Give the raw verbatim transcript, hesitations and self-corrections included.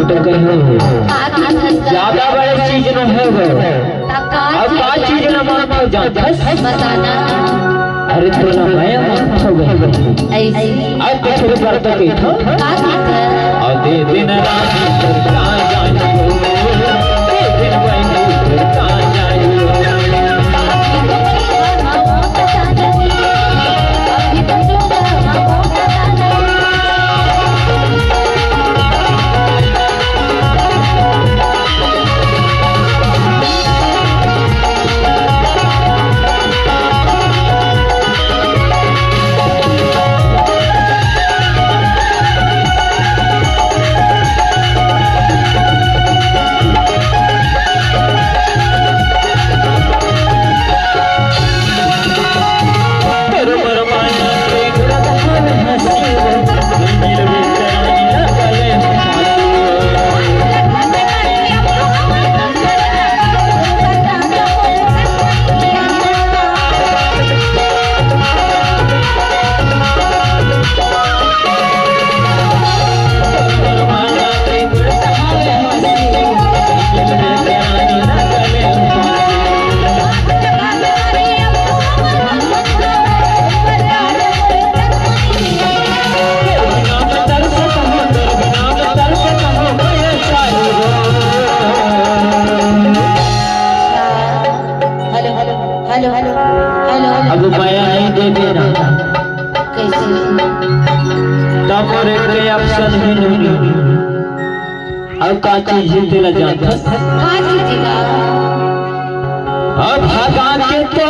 तो कहियो, का चीज है? ज्यादा बड़े चीज न होवय। त का अब का चीज चीज है? न मानथस जानथस? बताना। अरे तोला मैं मानत होवय। ऐसे। अब तो फिर करता कहिथंव। का चीज है? अउ दे दिन रात कर का जानियो, दे दिन वही कर का जानियो। Hello, hello, hello, hello, hello. अब मया नहीं दे देना। कैसे? तब और एक option भी नहीं। अब का चीज है तेला जानथस? का चीज है? अब भगवान के तो